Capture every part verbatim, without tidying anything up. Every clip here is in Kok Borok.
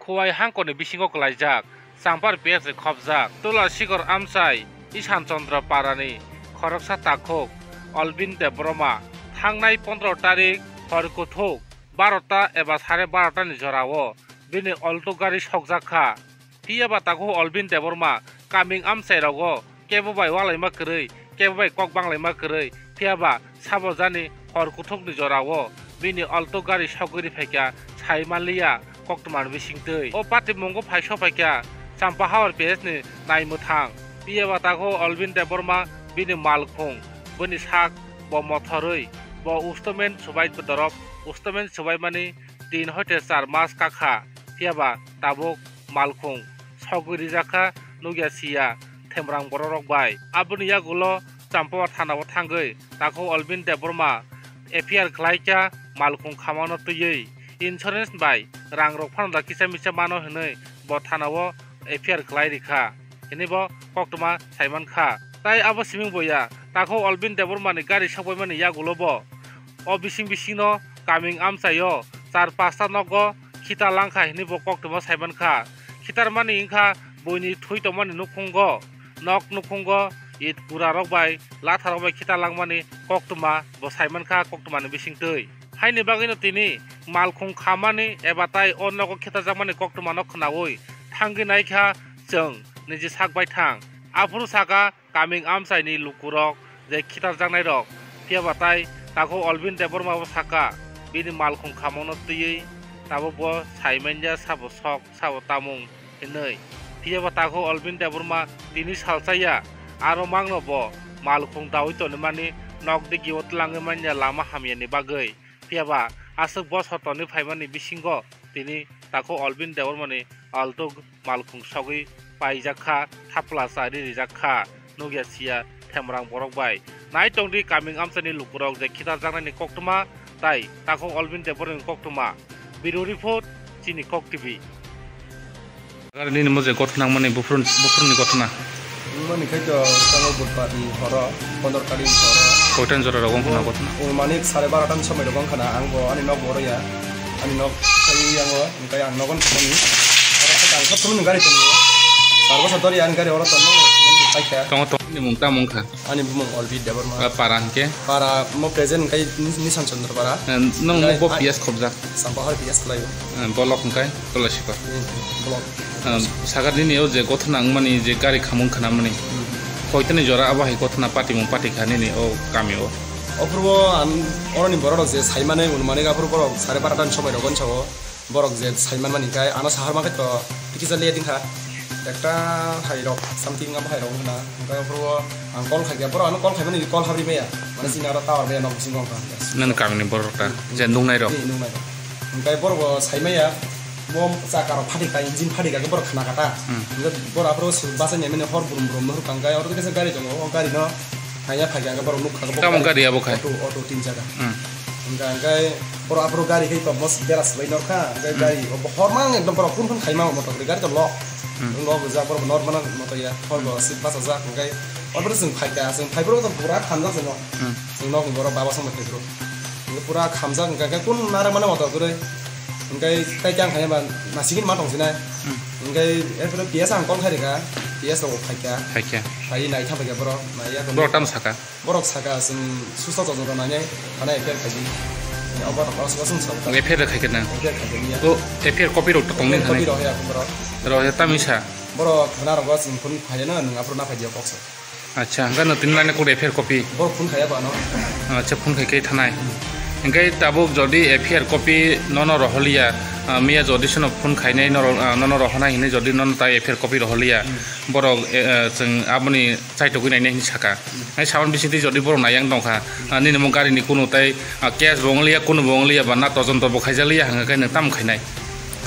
Kuwai hangkoni bisingo kwlaijak, Champar P S ni khopjak, Tula Sikor amchai, Isan Chandra Parani khoroksa takhuk, Olbin Debbarma, thangnai pondro tarik hor kuthuk barota eba sare barota ni jorao bini Alto gari sokjak kha. Phiya ba takhuk Olbin Debbarma kaming amchai rogo kebo bai walaima kwrwi, kebo bai kok banglaima kwrwi, phiya ba sabo jani hor kuthukni jorao bini Alto gari sogwi riphaikha, sai manliya koktwmani bisingtwi. O patimungo phai sophaikha Champahawar P S ni naimwthang. Phiya ba takhuk Olbin Debbarma bini malkhung, bini sak bo mothorwi, bo ustomen subai dorop, ustomen subaimani tin hoite char mas kakha, phiya ba tabuk malkhung sogwi rijak kha, nukya siya themrang bororok bai. Aboni yagulo Champawar thanao thangwi takhuk Olbin Debbarma F I R khlaikha malkhung khamano twiwi. Insurance bai rangrok phano da kisa misa mano hinwi bo thanao F I R khlai rikha hinwi bo koktwma saimankha. Tai abo siming boya, takhuk Olbin Debbarmani gari sokbaimani yagulo bo o bising bisingno kaming amchaio char pasta nogo khitar langkha hinwi bo koktwma saimankha. Khitarmani wngkha buini thwi tongmani nukhungo, nok nukhungo it purarok bai latharok bai khitar langmani koktwma bo saimankha koktwmani bisingtwi. Haini bagwino tini malkhung khamani eba tai o nogo khitarjakmani koktwmano khwnaui thangwi naikha chwng niji sak baithang. Aphuru saka kaming amchaini lukurok je khitarjaknairok, phiya ba tai takhuk Olbin Debbarma bo saka bini malkhung khamano twiwi tabuk bo saimanya sabo sok sabo tamung hinwi. Phiya ba takhuk Olbin Debbarma tini salsaya aro mangno bo malkhung daui tonimani nok digio twlangwi manya lama hamyani bagwi. Phiya ba aswk bosor tonwi phaimani bisingo tini takhuk Olbin Debbarmani Alto malkhung sogwi paijak kha, thapla chari rijak kha, nukya siya themrang borok bai. Nai tongdi kaming amchaini lukurok je khitarjaknaini koktwma tai takhuk Olbin Debbarmani koktwma. Bureau report, chini Kok T V. Gari nini mo je gothna wngmani buphuru, buphuruni gothna. Wngmani khai to tamo budbar ni horo, pondor tarik ni horo. Koitan jora rogo wngkha na gothna? Wngmani sare barota ni somoi rogo wngkha na, ang bo ani nok bo oro ya. Ani nok khai yang o, hingkai ang nogo wngkha mani. Oro khe ang khe phunukni gari tongo. Sar bwsa dori ani gari oro tongo, paikha. Tongo, tongo, ni mung tamo wngkha? Ani bumung Olbit Debbarma. Ah, para hingke? Para mo present hingkai Ni-, Nisan Chandra para. Eh, nung hingkai bo a-, P S khobjak? Sampahar P S khlaio. Eh, bolok hingkai Tulasikor. Hmm, bolok. Eh, sagar nini o je gothona wngmani je gari khamung khanamani. Hmm. Koitani jora abo hai gothona patimung patikha nini o kami o? Ophurubo ang oroni borok rok je saimani unmani aphuru borok sare barota ni somoi rogo sao. Borok je saiman mani khe ano sahar ma khe to tikisa le ding kha. Ekta hai rok something abo hai rok wngkha na. Hingke aphuru ang call khai khe borok ano call khai mani call habri maya. Mane chini aro tower maya nok bisingo wngkha. Nang kami ni borok ta je nungnai rok. Ni nungnai rok. Hingke borok bo sai maya. Bo chaka rok phatik ta engine phatik khe borok khna kha ta. Hmm. Hingke borok aphuru bachai mani hor brum brum no hor kang khe oro kisa gari tongo o gari no. Haya phai khe borok nuk kha. Tamo gari abo khai? Auto, auto tin chaka. Hmm. Hingke, hingke borok aphuru gari khai tongmo bera swlai norkha, hingke Hmm. gari o hor mang ekdom borok kun kun khai ma motor gari, gari to lock. Hmm. Lock rijak borok nor mana motor ya, hor bo seat bachajak, hingke obo chwng phai kha, chwng phai phuru to pura khamjak chwng. Hmm. Chwng nok ni borok baba song bai phai phuru. Hingke pura khamjak hingke, hingke kun nara mana motor kwrwi. Hingke tai khe ang khai ba nasing ma tong sinai. Hmm. Hingke erpore P S ang call khai rikha, P S rok phai kha. Phai kha. Phai nai kha phai kha borok, nai ya. Borok tamo saka? Borok saka chwng susto tongthok rok nainai thana F I R khaidi. Obo rok aswk aswk sa. F I R khai khe nang? F I R khai khe ya. O F I R copy rok to tong nini? Copy rok ya borok. Rok ya tamisa. Borok thana rok chwng phone khai no nwng aphuru na phai dia kok sa. Acha, hwnkhe no tini laina kok F I R copy. Borok phone khai ya ba no. Acha, phone khai khe thanai. Hwnkhe tabuk jodi F I R copy nono roholiya, ah, miya jodi sono phone khainai nono, ah, nono rohonai hinwi jodi nono ta F I R copy roholiya. Hmm. Borok, eh, eh, chwng aboni chaitogwi nainai hinwi saka. Hai saban bisingtwi jodi borok naiyang tongkha, ah, nini omo gari ni kunu tai, ah, case bo wngliya, kunu bo wngliya, ba na tojon to bo khaijakliya hwnka khe nwng tamo khainai?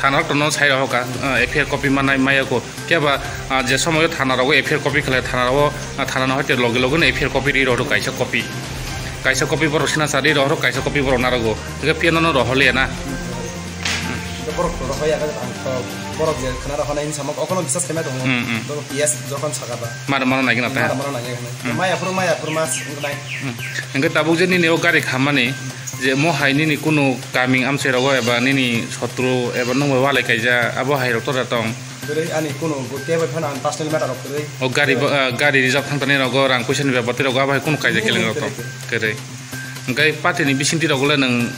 Thana rok to no sai rohoka, ah, F I R copy manai maya ko. Khe ba, ah, je somoyo thana rogo F I R copy khlai, thana rogo, ah, thana no hoite loge loge no F I R copy ri rohoro kaisa copy. Kaisa copy borok signature ri rohoro, kaisa copy borok narogo. Hwnkhe phiya nono rohorliya na? Borok to rohor ya, ang to borok je khna rohor nai hinwi samok, okono bisas khaima tongo. Hmm, hmm. Borok P S jokhon saka ba. Mara mara nai gana ta. Mara mara nai gana. Hmm. Maya phuru, maya phuru mas nai. Hmm. Hingke tabuk je nini o gari khammani, je mo hai nini kunu kaming amchai rogo eba nini sotru eba nungbai walai kaija, abo hai rok to da tong. Kwrwi ani kunu bo kebo phano ang personal matter rok kwrwi. O gari bo, ah, gari reserve thang tani rogo rang puisa ni bebak twi rogo abo hai kunu kaija kwrwi, keleng rok kwrwi, tong. Kwrwi. Hingke party ni bisingtwi rogo le nwng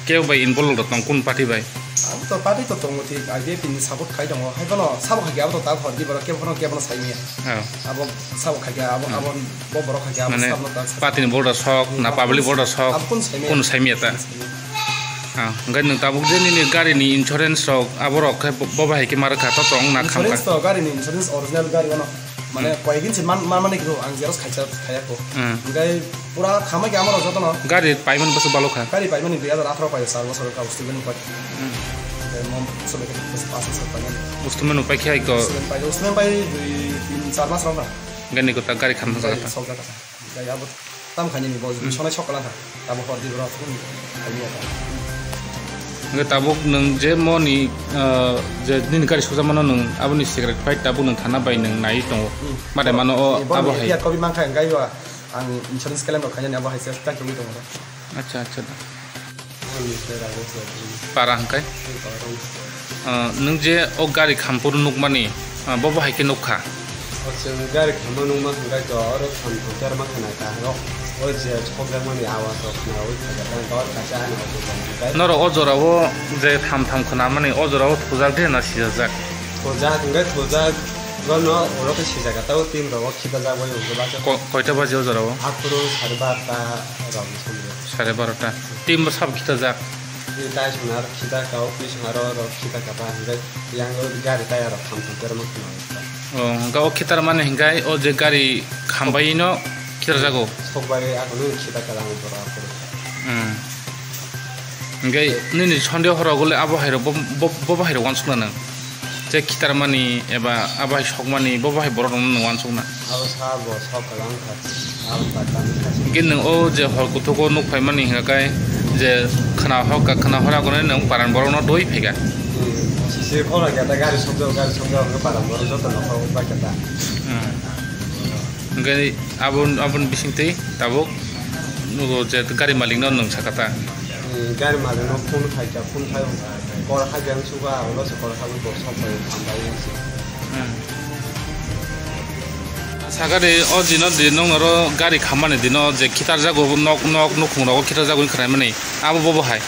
kebo bai involve rok tong, kunu party bai? Ang to party to tongo thik, I D P ni support khai tongo. Hai bono sabo khai abo to tak hor di borok kebo phano kebo no sai maya. Oh. Abo sabo khai abo, hmm, abo bo borok khai abo. Mane sabo no tak sai. Party ni borok rok sok, hmm, na party ni public borok rok sok, abo kunu sai maya. Kunu sai maya ta? Kunu sai maya. Ah, hingke nwng tabuk je nini gari ni insurance rok abo rok khe bo, bo bahai khe ma rwkha to tong na khamkha? Insurance to gari ni insurance original gari ono. Mane hmm, koi din se man, man mani kho ang xerox khaisa khaya kho. Hmm. Hingke pura khamai khe amaro jotono. Gari paimani bwswk balo kha? Gari paimani dui hajar atharo pai, char bosor wngkha, Australia ni pai. Hmm. Hingke mo sobe khe pas bosor paimani. Australia ni pai khe ai ko? Australia pai, Australia pai dui, tin, char mas rok na. Gani kota gari khamna jaga ta? Sok jaga ta. Hingke abo tam khainani bo, hmm, sonai sok kala kha. Abo hor di borok, hmm, khainani ta. Hingke tabuk nwng je moni, ah, je nini gari sokjakmano nwng aboni secret pai tabuk nwng thana bai nwng nai tongo. Hmm. Mate mano o. Borok abo ni hai. F I R copy mankha hingke o ang insurance claim rok khainani abo hai se tak tongwi tongo. Acha, acha. Para hingke? Ah, nwng je o gari khampuru nukmani, ah, bo bo hai khe nukha? O chwng gari khamma nukma hwnkhe to oro tham tham terma khna kha rok. O je sokjakmani awas rok khnaui khajakha, dor kaisa ani auto tong hwnkhe. Norok o jorao je tham tham khnamani o jorao thujak de na sijajak? Thujak hwnkhe thujak, bono oro khe sijak kha, tei o team rok o khitajak bai hwnkhe bachai. Ko-, koita baji o jorao? Aphuru sare barota rok ni somoi. Sare barota. Team bo sabo khitajak? Tei tai songna rok khitak ka, o twi songna rok, rok khitak ka ta, hingke yang o gari tayar rok kham thang terma khna. O, hingke o khitar mani hingke o je gari khambai no khitar jago? Sokbari ako no khitak ka lang borok ako. Hmm. Hingke nini sonde horo gole abo hai rok bo, bo, bo hai rok wansuk na nang? Je khitarmani eba abo hai sokmani, bo bo hai borok rokno nwng wansukna? Abo sa bo sok kwlwng kha, abo ta tamo kha. Hingke nwng o je hor kuthuk o nuk phaimani hingka khe je khna hor ka, khna hor agonai nwng paran borokno doi phaikha. Hmm, sisi khoro khe ta gari sokjak, gari sokjak hwnwi paran borok joto nokhorok bai khe ta. Hmm. Hingke abo, aboni bisingtwi tabuk nugo je gari malikno nwng sakha ta? Hmm, gari malikno phone khaikha, phone khai kor hai beng suka, ulo se kor hai bo sok bai hambai se. Hmm. Sakha de, o dino de nwng oro gari khammani dino je khitar jago nok, nok nukhung rogo khitar jago wngkha naimani, abo bo bo hai?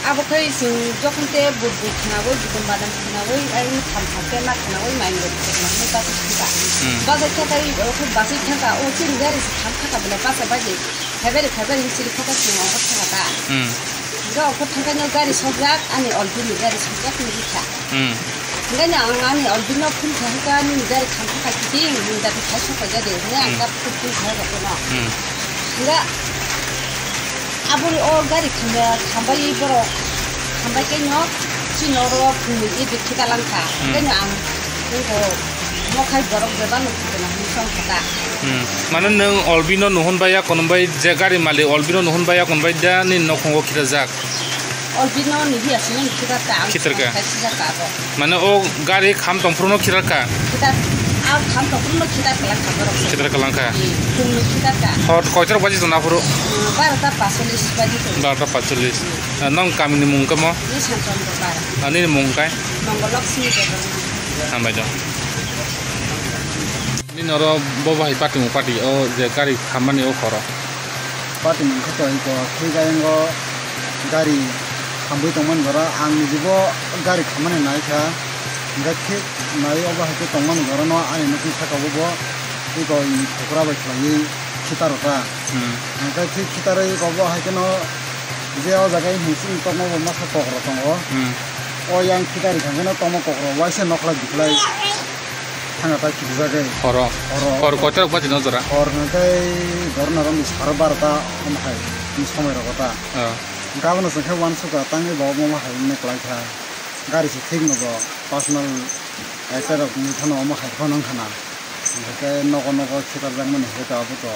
Abo khai chwng jokhon te budbu khnaui, budum badam khnaui, ai tham tham khe ma khnaui, mai rok khna hwnwi bachai thangkha. Hmm. Bachai thangkha, oro khe bachai thangkha, o chini gari se tham thangkha bwlai pacha bai de, February, February hinwi chiri khokha chwng ongkhor thangkha ta. Hmm. Hingkhe ongkhor thangkha no gari sokjak, ani olbini gari sokjak hinwi kha. Hmm. Hingkhe ang ani olbino phone kha hwnkha, nini gari tham thangkha kiting, nini dati khai sok paija de, hwnwi ang Hmm. ta phone kha hwnkha no. Hmm. Hingkhe Aboni o gari khamba, khambai borok, khambai khe no, chini oro phungni e bikhi kalang kha. Hmm. Khe no ang nokho mokhai borok bebak no khitona hwnwi song kha ta. Hmm. Mane nwng olbino nuhun bai ya kono bai je gari malik olbino nuhun bai ya kono bai da nini nokhungo khitajak? Olbino ni hiya sini khitar ta ang khitar kha. Khitar ka abo. Mane o gari kham tongphuru no khitar kha? Khitar, a kham tongphuru no khitar kalang kha borok se. Khitar kalang kha. Hmm, khum no khitar kha. Hor koitor baji tong aphuru? Hmm, barota pasolis baji tong. Barota pasolis. Hmm. Ah, nong kami ni mung kamo? Ni Santon Dopara. Ani ni mung kai? Mongolok Sini Dopara. Hambai do. Ni noro bo bahai party mung party o je gari khammani o khoro. Party ni khe to iko thwi gayeng o gari khamwi tongmani jora ang nijibo gari khammani naikha, hingkhe thik nai obo hai khe tongmani jora no ani nokni saka o bo iko khokra bai khlaiwi khitar rwkha. Hmm. Hingkhe thik khitarwi iko bo hai kheno je o jaga himsing tongma bo masa kokro tongo. Hmm. O yang khitarwi thangkheno tongma kokro waisa nokhlai bikhlai. Thanga ta khirijagwi. Horo. Horo. Hor koitorok bachino jora? Hor hwnkhe dorna romni saro barota omo hai ni somoi rogo ta. Oh. Gabano chwngkhe uansukha tangwi bo omo hai wngna kwlaikha. Gari se thik no bo personal actor rok ni phano omo hai phano wngkhana. Hwnkhe nogo nogo khitarjakmani hwnkhe to abo to.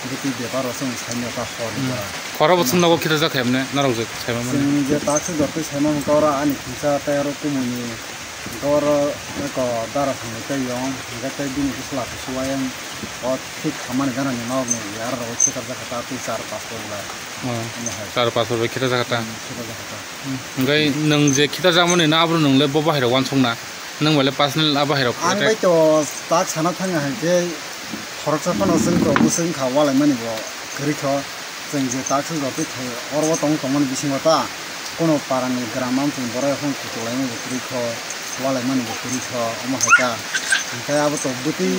Bwtwi bepar rok chwng saimya ta hor ni Hmm. jora. Khoro bo chwng nogo khitajak khe hemne, norok je saima mani. Chwng je takswk jotwi saima hwnkha oro ani khungsa tei oro kumui ni hwnkha oro eko dara thangwi tei yong hwnkhe tei bini bwsla kusu ayang o thik khamani gana ni norok ni aro rogo khitajak khe ta twi char pas pori bai. Oh. Omo hai. Char pas pori bai khitajak khe ta. Hmm, khitajak khe ta. Hmm. Hwnkhe nwng je khitajak mani na abro nwng le bo bahai rok uansuk na? Nwng bai le personal a bahai rok Ang attack. Bai to tak sana thang hai khe khoroksa phano chwng to bwswk wngkha walai mani bo kwrwi kho. Chwng je tak se jotwi thai oro o tong tongmani bisingo ta kono parani gram am chwng borai phano kuchuk lai mani bo kwrwi kho, walai mani bo kwrwi kho, omo hai ta. Hwnkhe abo to bwtwi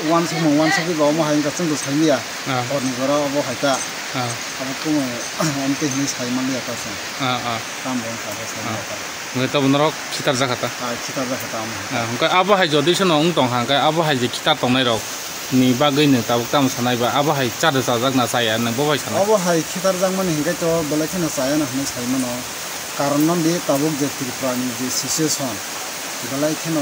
uansukmung uansukgwi ba omo hai wngkha chwng to saimanya. Ah. Horni jora obo hai ta. Ah. Abo kumo omo twi hinwi sai manliya ta chwng. Ah, ah. Tamo wngkha abo saimanya ta. Hwnkhe tabuk norok khitarjak kha ta? Ah, khitarjak kha ta, omo hai. Ah, hwnkhe abo hai jodi seno wng tong kha, hwnkhe abo hai je khitar tongnai rok ni bagwi no tabuk tamo sanai ba, abo hai chado chajak na chaya nwng bo bai sanai? Obo hai khitarjak mani hwnkhe to belai kheno chaya no hwnwi sai mano. Karon no di tabuk je Tripura ni je situation, belai kheno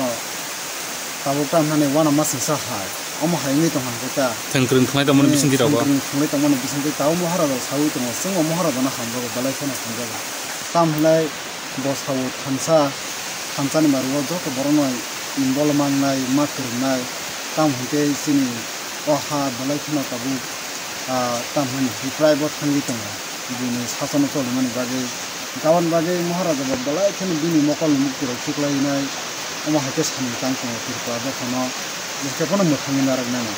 tabuk ta hwnani uanama singsa hai. Omo hai wngwi tong kha hwnkhe ta. Thwngkwrwng thwnglai tongmani Eh, bisingtwi rogo. Thwngkwrwng thwnglai tongmani bisingtwi tabuk Maharaja saui tongo, chwngbo Maharaja no hamjago, belai kheno hamjago. Tamo hwnlai Bwsao thansa, thansani mario joto borokno involve mangnai, ma kwrwngnai, tamo hwnkhe chini o ha belai kheno tabuk, ah, tamo hwnwi Tripura bo thangwi tongo, bini sasono cholimani bagwi. Aboni bagwi Maharaja bo belai kheno bini mokolni mukti rok khiklainai, omo hai khe samung tang tongo Tripura dophano, je khe phano mwthangwi narwknani.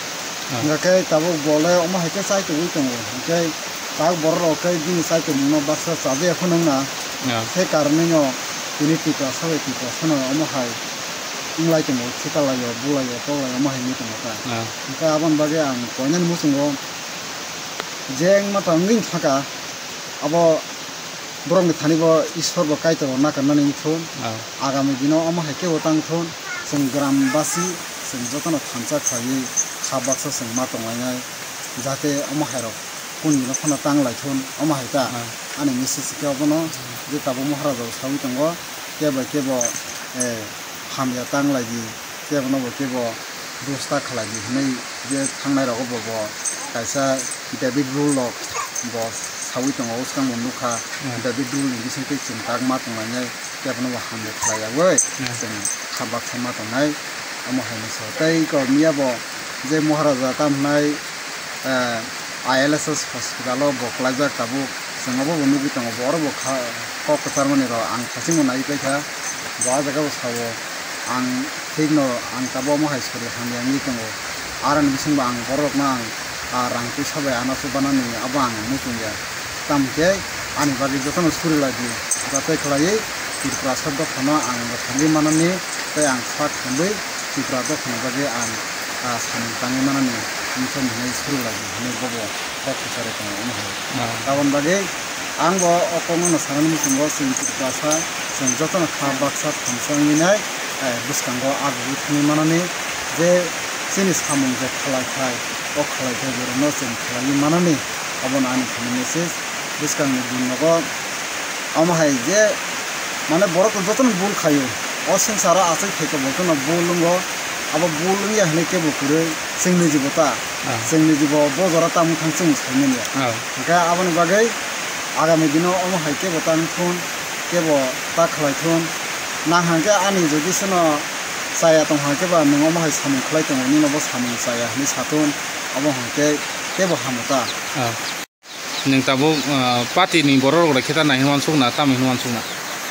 Ah. Hwnkhe tabuk bo le omo hai khe chai tongwi tongo, hwnkhe tak borok rok khe bini chai tongmungno baksa chajakya phano wngna. Ah. Khe karwngwi no tini Tiprasa bai Tiprasa no omo hai wng lai tongo, thika lai o, bu lai o, tok lai o, omo hai wngwi tongo ta. Ah. Hwnkhe aboni bagwi ang koinani muchungo je wngma tang wngwi thaka, abo borokni thani bo Ishwar bo Kaitor bo nakarnani wngthun. Ah. Agami dino omo hai khe bo tang thun, chwng gram basi, chwng jotono thansa khlaiwi kha baksa chwng ma tonglainai, jate omo hai rok kuni no phano tang lai thun, omo hai ta. Ah. Ani message khe obono, je tabuk Maharaja bo saui tongo, kebo kebo, eh, hamya tang lai di, kebo no bo kebo dusta khlai di hwnwi je thangnai rogo bo, bo kaisa David rule rok bo saui tongo, bwskango nukha. Hmm. David rule ni bisingtwi chwng tak ma tonglainai, kebo no bo hamya khlai yaui Hmm. chwng kha baksa ma tongnai, omo hai no se. Tei kok miya bo je Maharaja tam hwnai, eh, I L S S hospital o bo kwlaijak tabuk. Chwng obo bo nugwi tongo, bo oro bo kha-, kok kwcharmani rok ang thachingbo naiwi paikha. Bo ah jaga bo sao, ang thikno ang tabuk omo hai sori hamya wngwi tongo. Aroni bisingbo ang borokno ang, ah, rang twisa bai ano chubanani abo ang muchungya. Tamo khe ani bagwi jotono suri lai di, jate khlaiwi Tiprasa dophano ang bo thangwi manani tei ang sak thangwi Tipra dophani bagwi ang, ah, samung tangwi manani wngkha hwnwi suri lai di hwnwi bobo kok kwcharwi tongo, omo hai. Ah. Aboni bagwi ang bo o kokno sanani muchungo chwng Tiprasa chwng jotono kha baksa thansa wngwi nai, eh, bwskango agugwi thangwi manani je chini samung je khlai khai, o khlai khai borokno chwng khlaiwi manani, obono ani thani message. Bwskangni buinogo omo hai je, mane, borok jotono bul khaio. O swngcharo achai phaikhe bo jotono bul wngo. Abo bul wngya hwnwi kebo kwrwi chwng nijibo ta. Ah. Chwng nijibo bo jora tamo thang chwng saimanya. Ah. Hwnkhe aboni bagwi agami dino omo hai kebo tang thun, kebo ta khlai thun. Nang hwnkhe ani jodi seno chaya tong hwnkhe ba nwng omo hai samung khlai tongo, nino bo samung chaya hwnwi sa thun. Abo hwnkhe kebo hamo ta. Ah. Nwng tabuk, ah, party ni borok rok bai khe ta nai hwnwi uansuk na, tamo hwnwi uansuk na?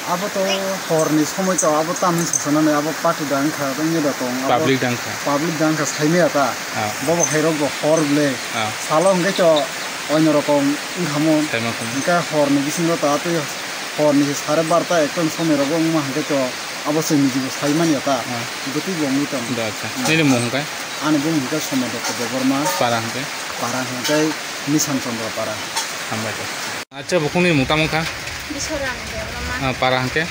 Abo to hor ni somoi to abo tamo hwnwi sasanani, abo party da wngkha, wngya da tong, abo Public da wngkha. Public da wngkha, saimaya ta. Ah. Bobo hai rok bo hor ble. Ah. Salo hwnkhe to oino rokom wngkha mo. Saima khe. Hwnkhe hor ni bisingo to atwi hor ni sare barta ekta ni somoi rogo wngma hwnkhe to abo chwng nijibo saimanya ta. Ah. Bwtwi bo wngwi tong. Da, acha. Hmm. Nini mung hwnkhe? Ani bumung hwnkhe Somo Dotto Debbarma. Para hwnkhe? Para hwnkhe Nisan Chandra Para. Hambai khe. Acha, bukhukni mung tamo wngkha? Biswarani Debbarma. Ah, para hwnkhe?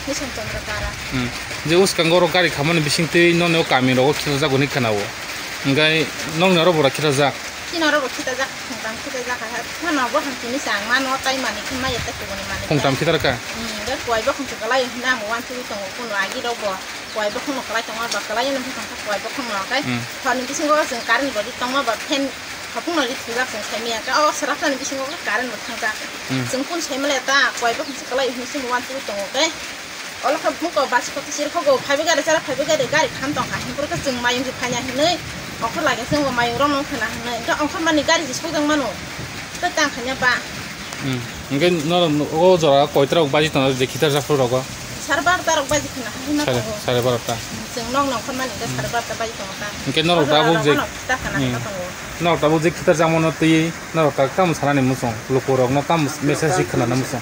Nisan Chandra Para. Hmm. Je uskango oro gari khamani bisingtwi nono kami rogo khitajak hwnwi khwnao. Hwnkhe nokni oro bora khitajak? Chini oro bo khitajak, khungtam khitajak, ha, ha, phano bo hwn tini chang mano, tai mani khe maya ta kubuni mani. Khungtam khitar kha? Hmm, be kuai bokhong se kalai hwnwi ang uansugwi tongo, kuno agi rok bo kuai bokhong no kalai tongma ba kalai no bwsang kha kuai bokhong no, okai. Hmm. Hor ni bisingo chwng current bo di tongma ba fan Hapung no ri thujak chwng saimaya, ka o saraktani bisingo current bo thangjak. Hmm. Chwng kun saimale ta, koi bo hinsi kwlai hinsi mo wansugwi tongo khe. Olo khe buko bus kok sir kho go, phaibe gari chara phaibe gari, gari kham tongkha, hinkhe chwng mayung se phaina hinwi, ongkhor lage chwng bo mayung rok no khna hinwi, hinkhe ongkhor mani gari se sojak mano, tei tang khanya ba. Hmm. Hinkhe norok o jora koita rok baji tongo je khitar japhru rogo? Sare barota rok baji khna hinwi tongo. Sare barota. Chwng nok nongkhor mani khe sare barota baji tongo ta. Hinkhe norok tabuk je, o jora rok no khitar khna hinwi tongo. Norok tabuk je khitar jakmano twi norok tak tamo sanani muchung, lukurokno tamo message khna na muchung.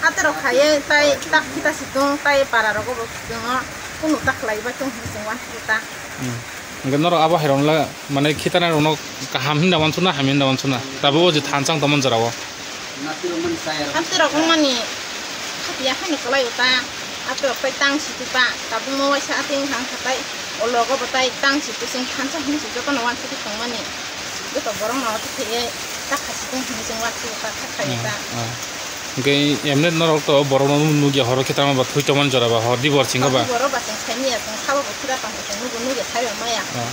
Haterok khaiye tai tak khita situng, tai para rogo bo situngo kunu tak khlai bai tong hinwi chwng wansukha ta. Hmm. Hinkhe norok abo hairokno mane khitanai rokno kaham hinda wansukna, hamya hinda wansukna? Tabuk o je thansa wng tongmani jorao. Haterok wngmani khatiya haino kwlai o ta. Haterok tai tang situ ta. Tabukno waisa atwi wngkha wngkha tai o logo bo tai tang situ chwng thansa hinwi se jotono wansukwi tongmani. Joto borokno twi thaiye tak khasi tong hinwi chwng wansukwi ta, tak khlai ta. Hmm, hmm. Hinkhe emne norok to borokno nukya horo khe tamo ba thwi tongmani jora ba hor di bor singo ba. Hor di boro ba chwng saimaya, chwng sabo bo khira tong chwng nugo nukya sai maya. Ah.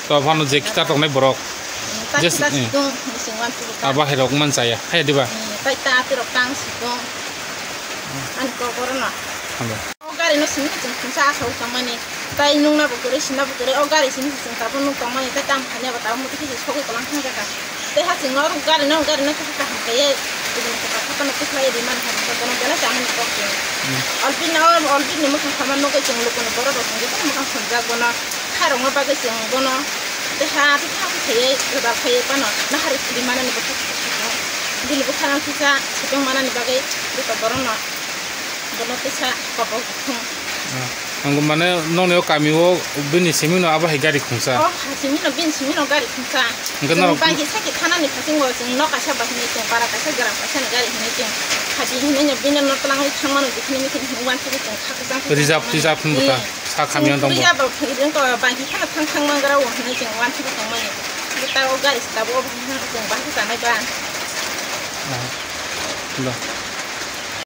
To phano je khitar tongnai borok. Hmm, tak je khitar si-, eh. Situng hinwi chwng wansukwi ta. Abo hairok man chaya, hai diba? Hmm, tai ta atirok tang situng. Ani kok orono. Hambai. O gari no simi chwng khungsa asa o tongmani. Tai nungna bo kwrwi, sinna bo kwrwi. O gari simi se chwng tabuk nuk tongmani, tai tamo thani abo tabuk muitu khe se sogwi kwlang thang kha. Tei ha chwng oro gari no, gari no khe kaham khe ye, ibini khe kaham no khe khlai ri man kha, bono belai chamani kok se. Hmm. Olbini, o olbini mwkhang sama nugwi chwng lukuni borok rok chwng jotono mwkhang swngjak bono, khairokma bagwi chwng bono tei ha tei ha khe ye gwdal khe ye bono nahar ri manani bo khe khe khe bini bwkhang kisa sitong manani bagwi joto borok no. Bono kisa kopo khung. Ah, ang mane nokni o kami o bini simi no abo hai gari khungsa. Oh, ha simi no, bini simi no gari khungsa. Hingke norok bangki sake thanani phasingo chwng nok kaisa bahini chwng para kaisa gram kaisa ni gari hinwi chwng khadi hinwi no bini no twlangwi thangmano jephini meeting hinwi wansugwi chwng kha kwchang khe reserve, reserve hinwi ta sa kami o tongo. Reserve rok hinwi ko bangki khana thang thang mangra o hinwi chwng wansugwi tongmani. Hingke ta o gari se tabuk o chwng bahai chanai ba. Ah, lo.